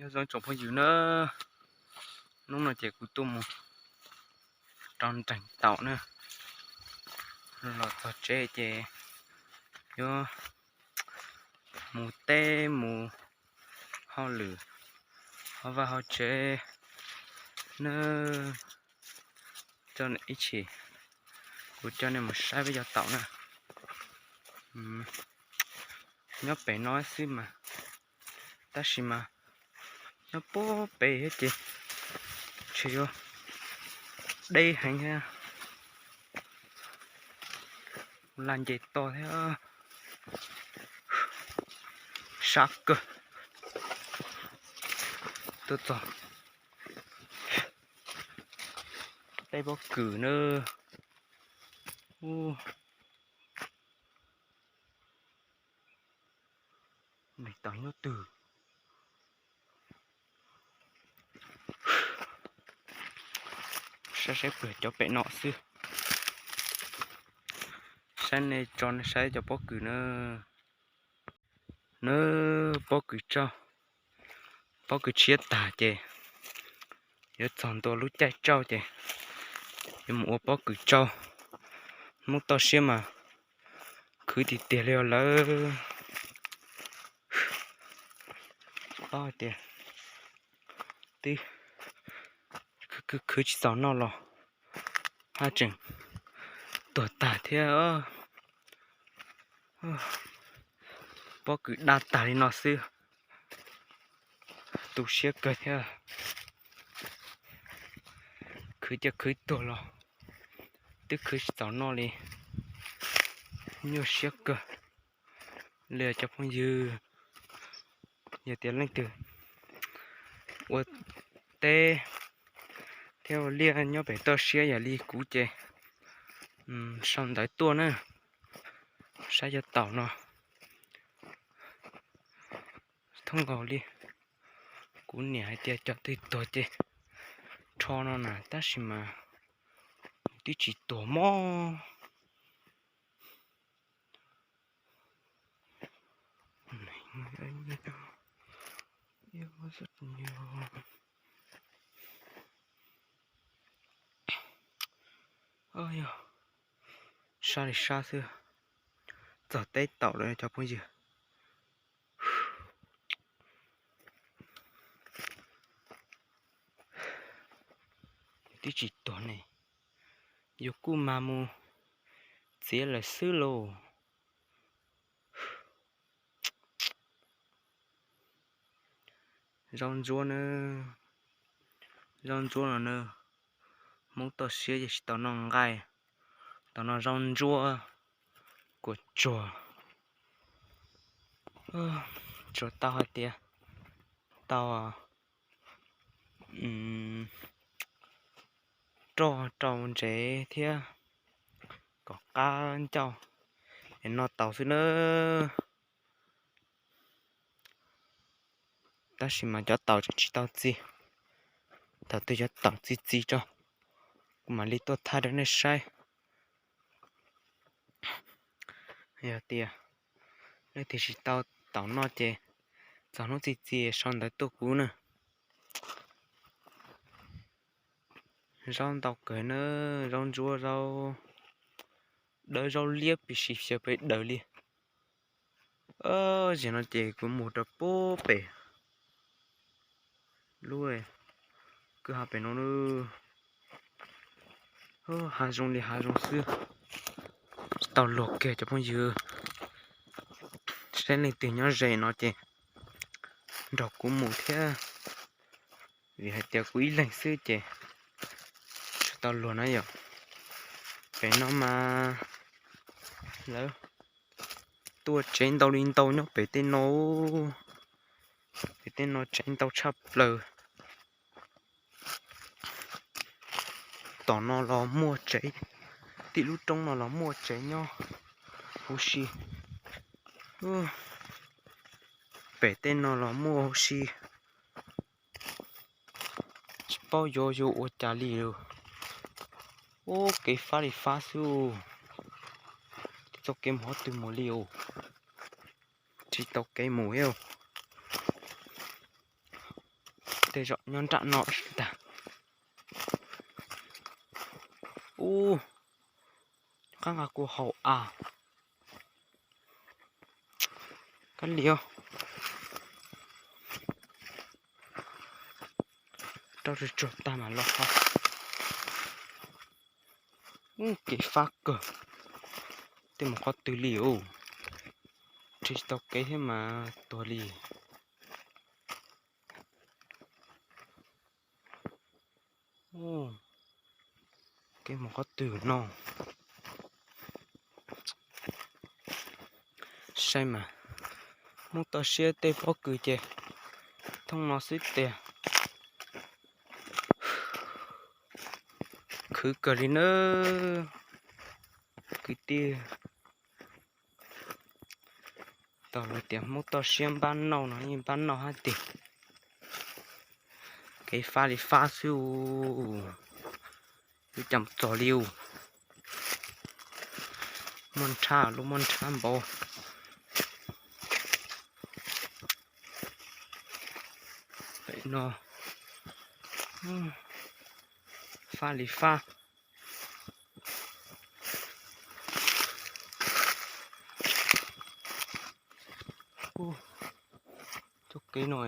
Nyob zoo tsoom phooj ywg na, hnub no ces kuv tuaj mus rau nreeg taum na, los txog tsev ces yuav mus teb mus hauj lwm hauv vaj hauv tsev na. Coj ib chim kuv coj nej mus saib peb cov taum na. Nyob pem no xwb mas, tab sis mas nyob puag pem thiab ces tseem yuav deb heev thiab, laj nce toj thiab. Sab kawg. Tuaj txog teb pob kws na. Ub, nws tau nyob twg? Saib saib pem cov pem no xwb. Saib nej tso nej saib cov pob kws na. Na, pob kws tsauj, pob kws tshiab tag ces yuav txog ntua lub caij tsauj ces yuav mus ua pob kws tsauj. Hmoob toj siab mas khwv tiag tiag li os lawv. Paub hais tias twb khwv khwv tsis txaus noj los haj tseem tuag tag thiab. Pob kws daj tag li no xwb, tu siab kawg thiab. Khwv coj khwv tuag los twb khwv tsis txaus noj li. Nyuaj siab kawg li cov phooj ywg. Yog tias leej twg ua teb thiab ua liaj nyob pem toj siab yam li kuv ces sau ntawv tuaj na, saib cov taum no. Thoob nkaus li kuv niam hais tias cov twg tuag ces rho no na, tab sis mas twb tsis tuag mob. Sab li sab xwb, txog teb taum lawm cov phooj ywg. Twb tsis tuag ne, yus kuj mag mus txiav lawm xwb lauj. Zaub ntsuab na, zaub ntsuab no na, Hmoob toj siab ces tsis tau noj nqaij, tau noj zaub ntsuab, kua tsuag. Tsuas tau hais tias tau roj rau ntsev thiab kom qab ncauj es noj tau xwb na. Tab sis mas cov taum tseem tsis tau txi, thaum twg cov taum txi txi tso kuv mam li tuaj thaij rau nej saib. Yog tias leej twg tsis tau taum noj ces txog hnub txi txi sau ntawv tuaj kuv na. Zaub ntau kawg na, zaub ntsuab, zaub dawb, zaub liab pis si xyaw pes daws li. Zaum no ces kuv mus rau puag pem lub kwj ha pem no, hav zoov li hav zoov xwb. Tsis tau luag kiag cov phooj ywg, saib leej twg nyob ze no ces nrog kuv mus thiab, vim hais tias kuv ib leeg xwb ces tsis tau luag na yom. Pem no mas lawv tuaj tsev ntau li ntau nyob pem tej no, pem tej no tsev ntau tshaj plaws. Tom no los muaj tsev, tim lub roob no los muaj tsev nyob huv si. Pem tej no los muaj huv si. Tsis paub yuav yuav ua cas li lawm. Ub, kev fab li fab xwb. Tsis tau kev mus qhov twg mus li os. Tsis tau kev mus thiab. tej zaum nyob nram no tag. Ub, qab nqa kuv haus av. Kab liam, rau tsuag tsuag tag mam los ho. Ub, kev fab kawg. Tej mus qhov twg li ub? Nrhiav tsis tau kev thiab mas tuag li. Kev mus qhov twg no? Saib mas, Hmoob toj siab tej pob kws ces thooj no xwb tiag. Khwv kawg li nawb kwv tij. Tau lawv tias Hmoob toj siab npab nauj no yeej npab nauj hab tiag. Kev fab li fab xwb, lub cas txog li ub. Muaj nrhab, lub muaj nrhab npaum pem no. Fab li fab. Txoj kev no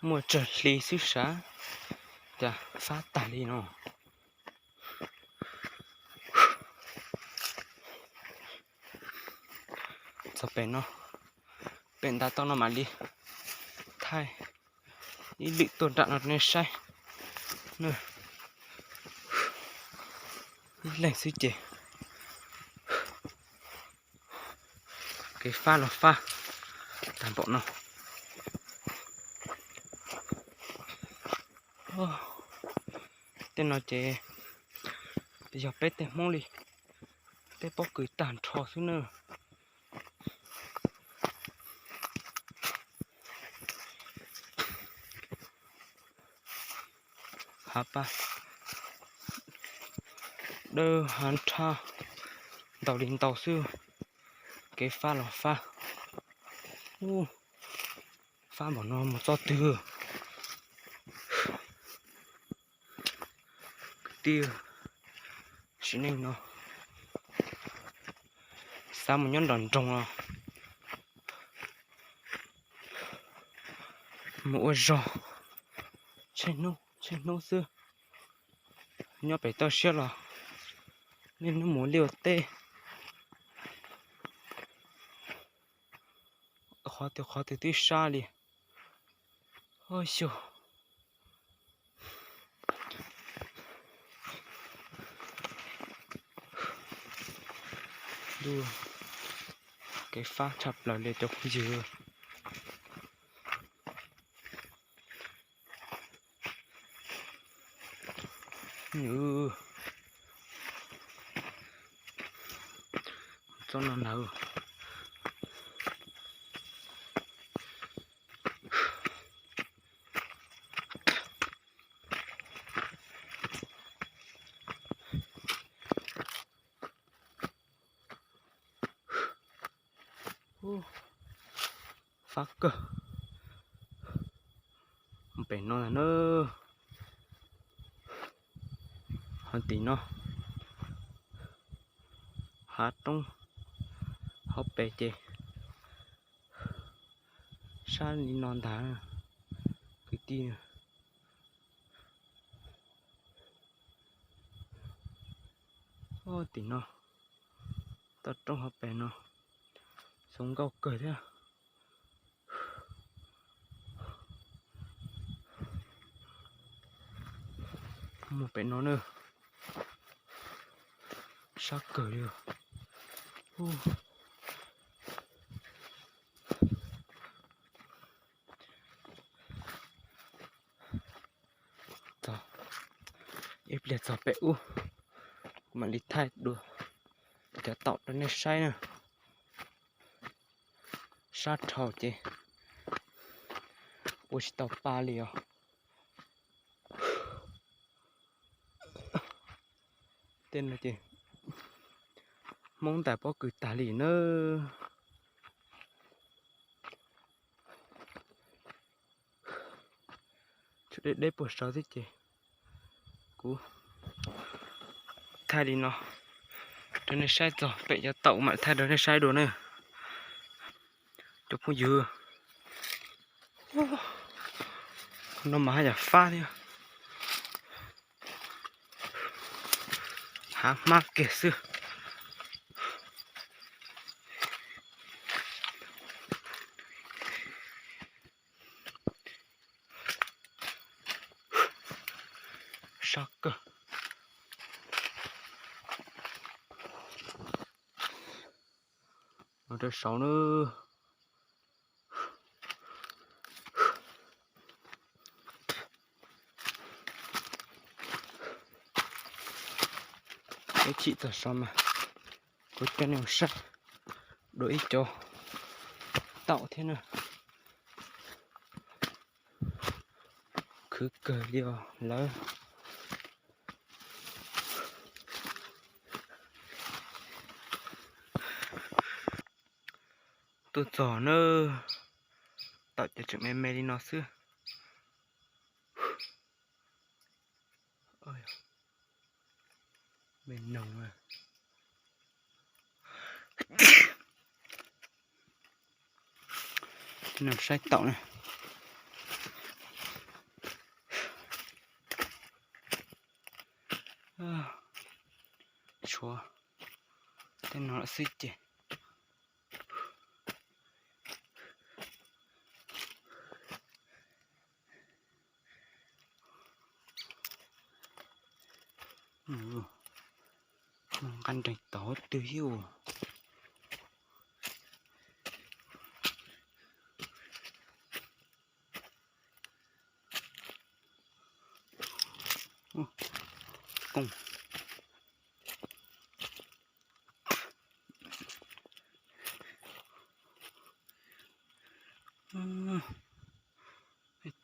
muaj tsawg hli xwb sav, cas fab tag li no. Txog pem no, pem ntav toj no mam li thaij ib lwm tuaj nram no nej saib. Ib leeg xwb ces kev fab los fab tag npaum no. Tej no ces yog peb tej Hmoob li, tej pob kws tag nrho xwb na. Hav pab dawb hav nrhab ntau li ntau xwb, kev fab los fab. Ub, fab npaum no mus txoj twg? Kwv tij, sim neej no xav mus nyob nram nroog los mus ua zog, tsheej hnub tsheej hnub xwb. Nyob pem toj siab los niaj hnub mus liaj ua teb. Qhov twg qhov twg twb sab li. Ua xyoo, ntuj, kev fab tshaj plaws li cov phooj ywg. Nws txoj no ntag. Fab kawg. Pem no na, hov tim no hav roob, hauv pes ces sab li no ntag kwv tij. Tim no toj roob hauv pes no zoo nkauj kawg thiab. Mus pem no na, sab kawg li. Ib pliag txog pem ub, kuv mam li thaij dua cov taum rau nej saib na. Sab dhau ces ua tsis tau pa li os. Tej no ces Hmoob ntais pob kws tag li na. deb deb puag saud thiab ces kuv thaij li no rau nej saib txog pem cov taum mam thaij rau nej saib dua na. Cov phooj ywg, no mas haj yam fab thiab. Hav hmab kiag xwb. Sab kawg. Los rau saud na. Ib chim txog saud mas kuv coj nej mus saib dua ib co taum thiab na. Khwv kawg li os lawv. Tuaj txog na, taum ces tseem me me li no xwb. Me noog. Saib taum na. Tshuav tej no lawm xwb ces. Nqa nreeg tod twg ib ua. Kooj.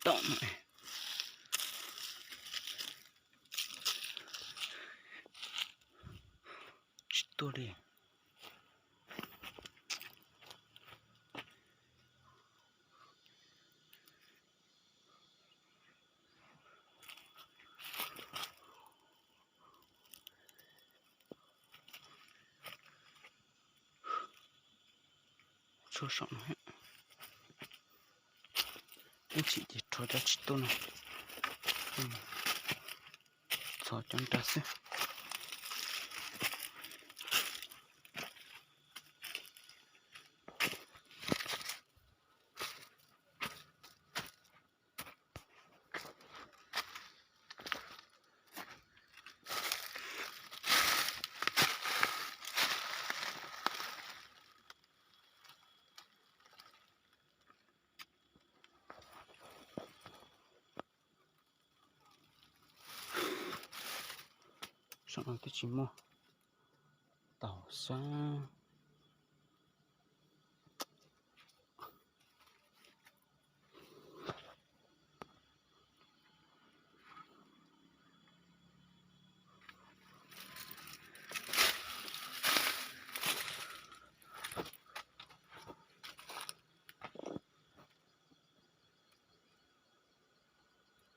Tom no tsis tuaj li. Tshuav saum no, ib chim ces rho cov tsis tuaj no, txhos cov nrag xwb. Saum no twb tsis muaj taum sab.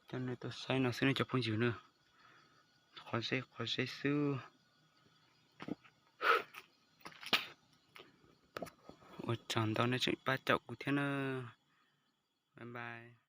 Coj nej tuaj saib no xwb nej cov phooj ywg na. Qhov zeb qhov zeb xwb. Ua tsaug ntau nej tseem pab caum kuv thiab na. Bye bye.